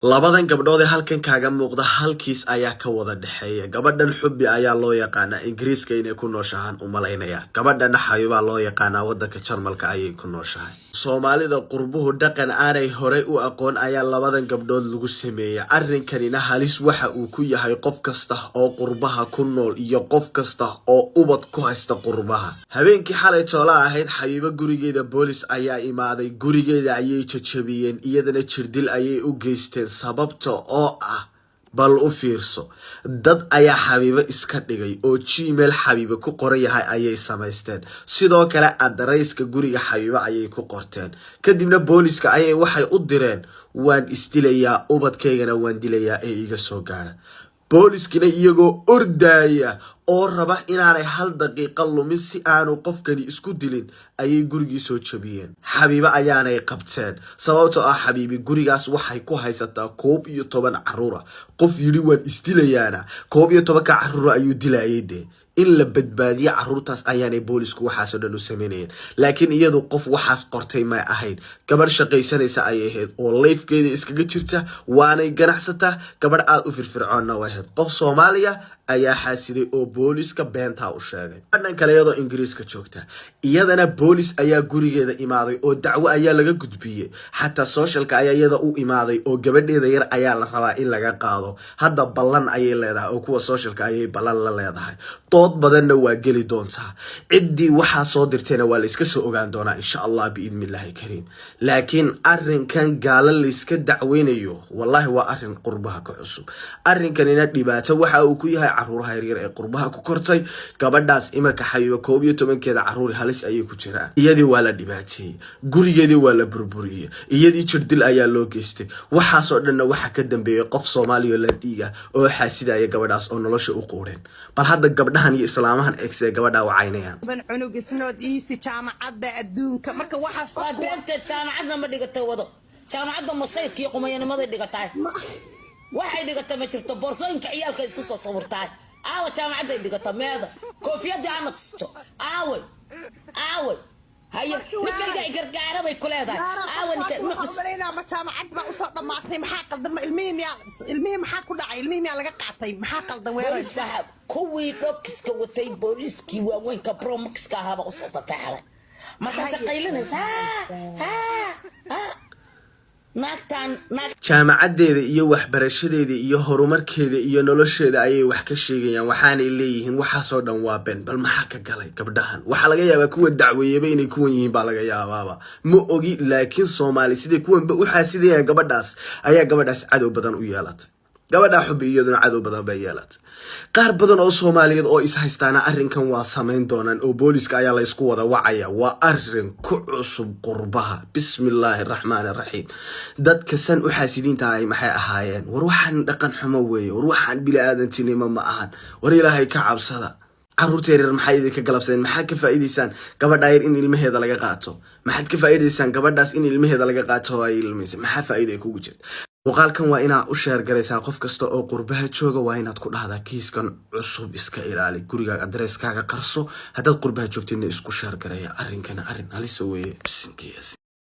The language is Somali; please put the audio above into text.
Labadan gabdhood ee halkan kaaga muuqda halkiis ayaa ka wada dhexeeya. Gabadhan Xubbi ayaa loo yaqaanaa, Ingiriiska inay ku nooshahaan u malaynaya. Gabadhana Xabibaa loo yaqaanaa, wadanka Jarmalka ayay ku nooshahay. Soomaalida qurbuhu dhaqan aanay horey u aqoon ayaa labadan gabdhood lagu sameeyay. Arrinkanina halis waxa uu ku yahay qof kasta oo qurbaha ku nool iyo qof kasta oo ubad ku haysta qurbaha. Habeenkii xalay toola ahayd, Xabiibo gurigeeda boolis ayaa imaaday. Gurigeeda ayay jajabiyeen, iyadana jirdil ayay u geysteen. Sababta oo ah, bal u fiirso, dad ayaa Xabiibo iska dhigay oo Gmail Xabiibo ku qoran yahay ayay samaysteen. Sidoo kale adarayska guriga Xabiibo ayay ku qorteen. Kadibna booliska ayay waxay u direen: "Waan isdilayaa, ubadkaygana waan dilayaa ee iga soo gaara." Booliskina iyagoo ordaaya oo raba inaanay hal daqiiqa lumin si aanu qofkani isku dilin ayay gurigii soo jabiyeen. Xabiibo ayaanay qabteen, sababtoo ah Xabiibi gurigaas waxay ku haysataa 11 caruura. Qof yidhi "waan isdilayaana" 11-ka caruura ayuu dilayay. Dee in la badbaadiyo caruurtaas ayaanay boolisku waxaasoo dhan u sameynayeen, laakiin iyadu qof waxaas qortay may ahayn. Gabadh shaqaysanaysa ayay ahayd oo life-keeda iskaga jirta, waanay ganacsataa. Gabadh aada u firfircoonna way ahayd. Qof Soomaaliya ayaa xaasiday oo booliska beentaa u sheegay. Gabadhan kale iyadoo Ingiriiska joogta, iyadana boolis ayaa gurigeeda imaaday oo dacwo ayaa laga gudbiyey. Xataa social-ka ayaa iyada u imaaday oo gabadheeda yar ayaa la rabaa in laga qaado. Hadda ballan ayay leedahay oo kuwa social-ka ayay ballan la leedahay. Dood badanna waa geli doontaa. Ciddii waxaa soo dirtayna waa la iska soo ogaan doonaa, insha Allah, biidni Illaahi kariim. Laakiin arrinkan gaalo layska dacweynayo, wallahi waa arrin qurbaha ka cusub. Arrinkanina dhibaato waxa uu ku yahay caruuraha yaryar ee qurbaha ku kortay. Gabadhaas imanka Xabiiba 11-keeda caruuri halis ayay ku jiraan. Iyadii waa la dhibaateeyey, gurigeedii waa la burburiyey, iyadii jirdil ayaa loo geystay. Waxaasoo dhanna waxaa ka dambeeyey qof Soomaaliya la dhiiga oo xaasidaya gabadhaas oo nolosha u quureen. Bal hadda gabdhahan iyo islaamahan ex ee gabadha wacaynayaan. Ban cunug isnood iisi jaamacadda adduunka marka waxaas Waa qofku beenteed. Jaamacadna ma dhigatay wado jaamacadda masaydka iyo qumayanimaday dhigataay. Waxay dhigata ma jirto. Boorsooyinka ciyaalka isku soo sawirtaay. Aawa jaamacadday dhigata? Meeda koofiyadii ana tusto? Aaway, aaway? Haye, ninkayga i gargaara bay ku leedahay. Aawa ninka? Umalaynaa ma jaamacad baa usoo dhammaatay? Maxaa qaldan? Ma ilmihii miyaa, ilmihii maxaa ku dhacay? Ilmihii miyaa laga qaatay? Maxaa qaldan weerar? Boolis baa kuwii dhokiska watay, booliskii waaweynka bromaxka ahaaba usoo datay xalay. Markaase qaylinaysa naagtan naag. Jaamacadeeda iyo waxbarashadeeda iyo horumarkeeda iyo nolosheeda ayay wax ka sheegayaan. Waxaanay leeyihiin waxaasoo dhan waa been. Bal maxaa ka galay gabdhahan? Waxaa laga yaabaa kuwa dacweeyaba inay kuwan yihiin baa laga yaabaaba, ma ogi. Laakiin Soomaali siday kuwanba u xaasidayaan gabadhaas ayaa gabadhaas cadow badan u yeelatay. Gabadhaa Xubbi iyaduna cadow badan bay yeelatay. Qaar badan oo Soomaaliyeed oo is haystaana arrinkan waa samayn doonaan oo booliska ayaa la ysku wada wacaya. Waa arrin ku cusub qurbaha. Bismillaahi raxmaani raxiim. Dadka san u xaasidiinta ahay maxay ahaayeen? War waxaan dhaqan xumo weeye. War waxaan bili-aadantinimo ma ahan. War Ilaahay ka cabsada. Caruurta yaryar maxaa idinka galabsadeen? Maxaad ka faa'iidaysaan gabadhaa yar in ilmaheeda laga qaato? Maxaad ka faa'iidaysaan gabadhaas in ilmaheeda laga qaato oo ay ilmaysa? Maxaa faa'iida ay kugu jirta? Muuqaalkan waa inaad u share garaysaa qof kasta oo qurbaha jooga. Waa inaad ku dhahdaa: "Kiiskan cusub iska ilaali, gurigaaga adareyskaaga qarso." Haddaad qurbaha joogtidna isku share garaya. Arrinkana arrin halisa weeye. Bisinkiis.